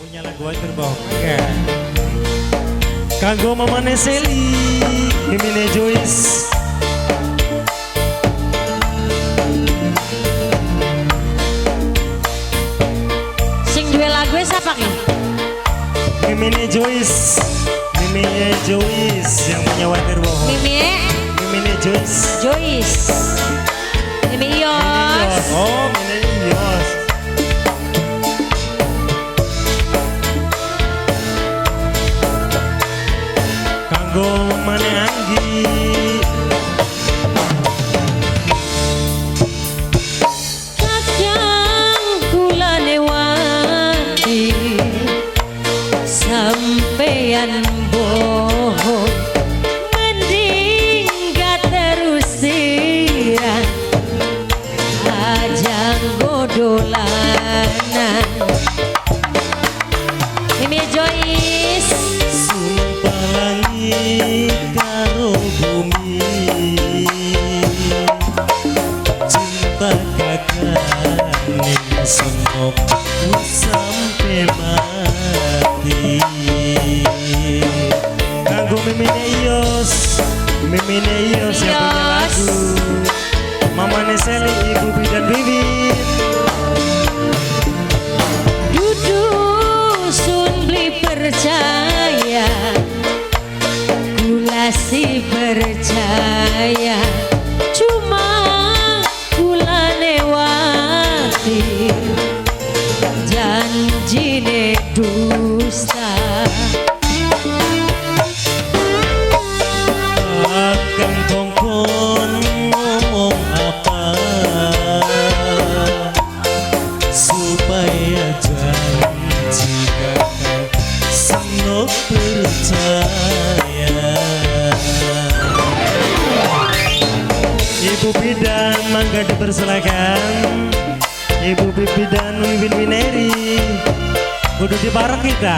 punya lagu Wajar Bohong. Oke. Kanggo Mamane Seli, Mimine Joyce. Sing duwe lagu siapa ki? Mimine Joyce. Mimine Joyce yang punya Wajar Bohong. Mimi Mimine Joyce. Joyce. Mimi Yos. Oh, Mimine Yos. Kanggo Mamane Anggi. Kakang kula newati sampeyan bohong mending gak terusiran aja godolanan. Mimi Joyce. Sumpah langit karo bumi, cinta kakang ning senok sampe mati. Kanggo Mimine Yos, Mimine Yos yang punya lagu. Mamane Seli, Ibu Bidan Bibit. Dudu sun beli percaya, kula si percaya, cuma kula lewati janjine dusta. Akan kongkon ngomong apa supaya janji kakang senok percaya. Ibu Bidan mangga dipersilakan. Ibu Bidan Wiwin Wineri kudu dipareng kita.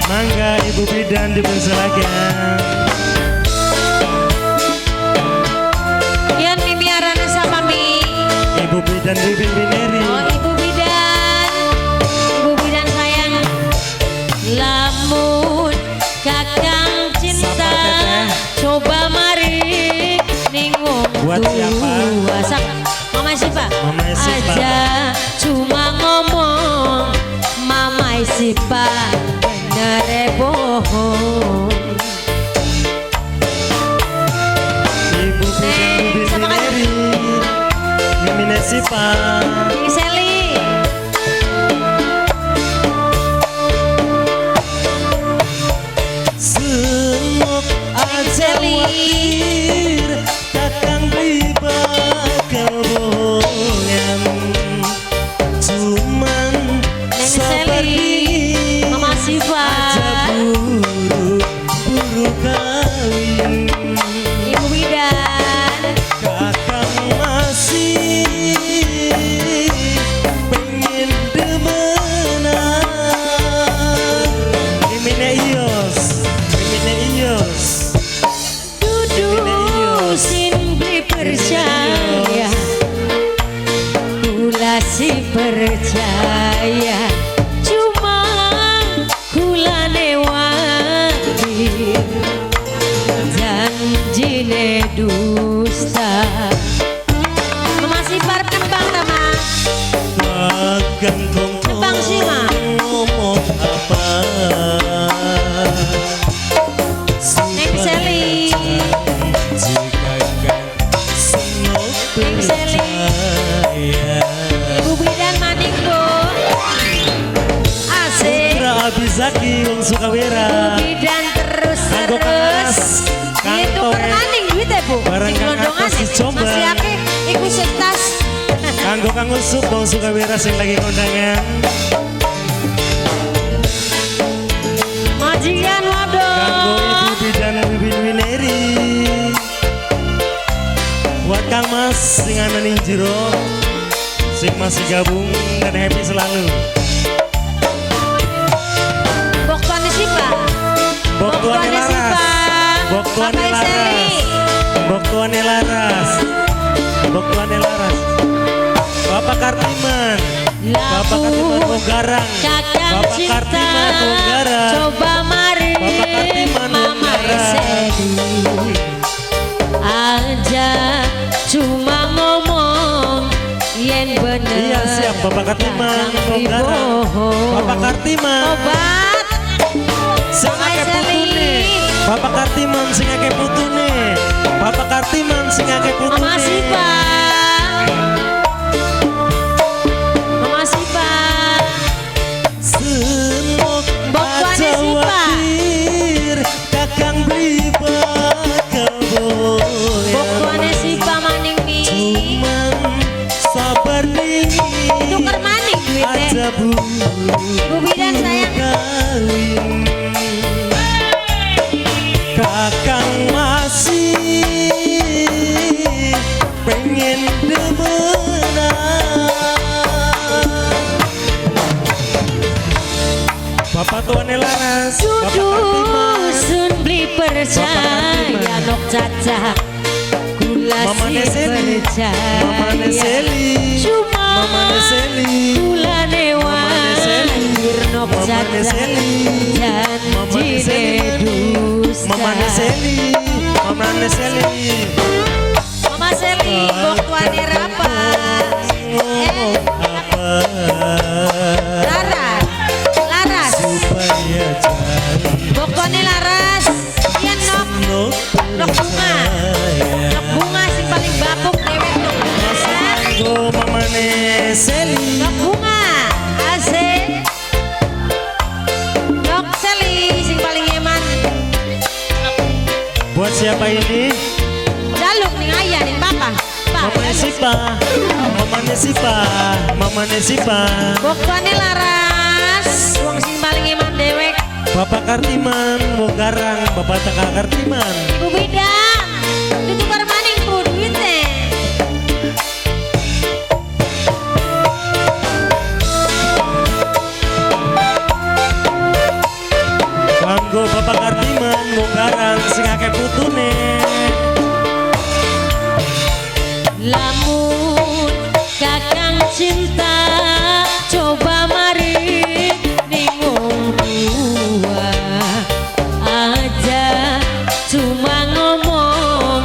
Mangga Ibu Bidan dipersilakan. Yan Mimi arane sapa Mi? Ibu Bidan Wiwin Wineri. Oh, Ibu Bidan. Ibu Bidan sayang. Lamun kakang cinta coba mari ning wong Buat siapa? tua. Mama Sipa. Mama Sipa. Aja cuma ngomong Mama Sipa bener bohong. Ibu Bidan Neng, Wiwin siapa kan? Wineri. Mimine Sipa. Ning Seli. Senok aja Seli. watir kakang beli bakal bohongan. Cuman Neng sabar Seli. dingin Mama Sipa. aja buru-buru kawin. Ibu Bidan. Kakang masih pengen demenan. Mimine Iyos, Mimine Iyos. Dudu sin beli percaya, kula si percaya, cuma kula lewati janjine dusta. Mama Sipar tembang ta Ma? Kakang Tembang sih, Ma. ngomong apa Neng Seli. janji kakang senok Neng Seli. percaya. Ibu Bidan maning Bu. Asik. Putra Abizaki wong Sukawera. Ibu Bidan terus Kanggo Kang terus. Anas, Kang Itu Toel. permaning duit ya Bu. Bareng Sing Kang glondongan Atos di Jombang. Masih akeh iku sing tas. Kanggo Kang Usup wong Sukawera sing lagi kondangan. Majikan Kanggo waduh. Ibu Bidan Wiwin Wineri. Buat Kang Mas sing ana ning jero. Sing masih gabung dan happy selalu. Bok tuane siapa? Bok tuane Laras. Bok tuane Laras. Bok tuane Laras. Bok tuane Laras. Bapak Kartiman. Bapak Kartiman Wonggarang. Bapak Kartiman Wonggarang. Coba mari Bapak Kartiman Wonggarang. Aja cuma ngomong yen bener. Iya siap Bapak Kartiman Wonggarang. Bapak Kartiman. Obat. Sing akeh putune. Bapak Kartiman sing akeh putune. Bapak Kartiman sing akeh putune. Mama Sipa. Mama Sipa. Semok aja watir kakang beli bakal boyan. Bok tuane Sipa maning mi. Cuman sabar dingin. Tuker maning duitnya. Aja buru. Bu Bidan sayang. Kawin. Kakang masih pengen demenan. Bapak tuane Laras, Bapak Kartiman. Dusun beli percaya nok caca gula Mama si Neseli, percaya. Mama Neseli, Cuma Mama Neseli, gula Mama Neseli, nok Mama caca Neseli, Mama janji Neseli, dusta. Mama Neseli, Mama Neseli. Mama Seli, bok tuane Rapa. Ngomong apa? Lara, Laras. Supaya jadi Bok tuane Laras. Iya nok, nok nok bunga. percaya. Nok bunga sing paling bapuk dewek nok bunga. Go Mama Neseli. Nok bunga, asik. Nok Seli sing paling eman. Buat siapa ini? Jaluk ning ayah ning papa. Pak, Mama Nesipa, Mama Nesipa, Mama Nesipa. Bok tuane Laras, wong sing paling eman dewek. Bapak Kartiman, Wonggarang, Bapak Teka Kartiman. Ibu Bidan, ditukar maning bu duitnya. Kanggo Bapak Kartiman, Wonggarang, sing akeh putune. Lamun kakang cinta coba mari ning wong tua aja cuma ngomong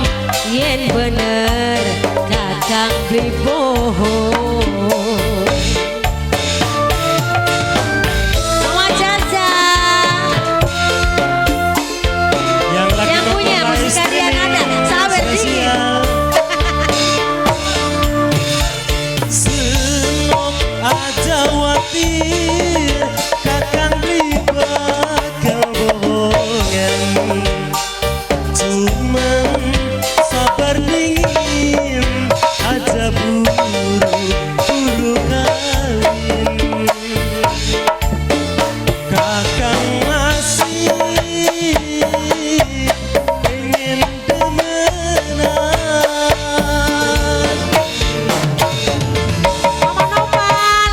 yen bener kakang beli bohong. Mama Caca Yang lagi Yang punya nonton musik live harian streaming, ada, sawer dingin. spesial. Senok aja watir kakang beli bakal bohongan. Cuman sabar dingin aja buru-buru kawin. Kakang masih pengen demenan. Mama Nopal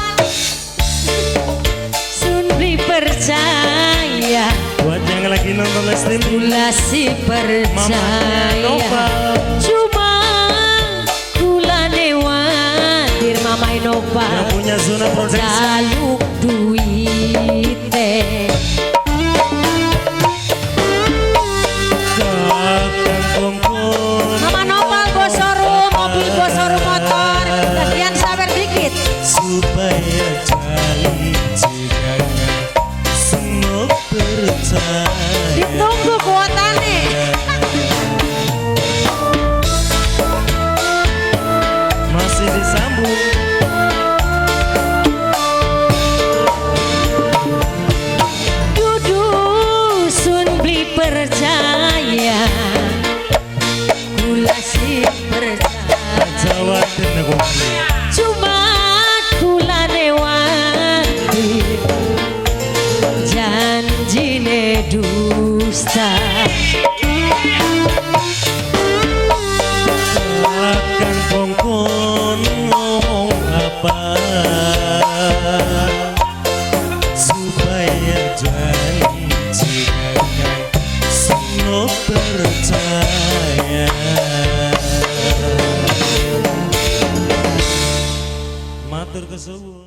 sun beli percaya. Buat yang lagi nonton live streaming, Kula si Mamanya percaya. Nopal. Cuma kula newatir Mama Nopal Yang punya zona produksi. jaluk duite. Kakang kongkon Mama Nopal bosoru mobil bosoru motor bagian sabar dikit. supaya janji kakang semua percaya. Ditunggu kuotane. Masih disambung. Dudu sun beli percaya. Kula si percaya. Jawa dan aku. Cuma kula newati janjine dusta. Kakang kongkon ngomong Janji kakang seno percaya. Matur kesuwun.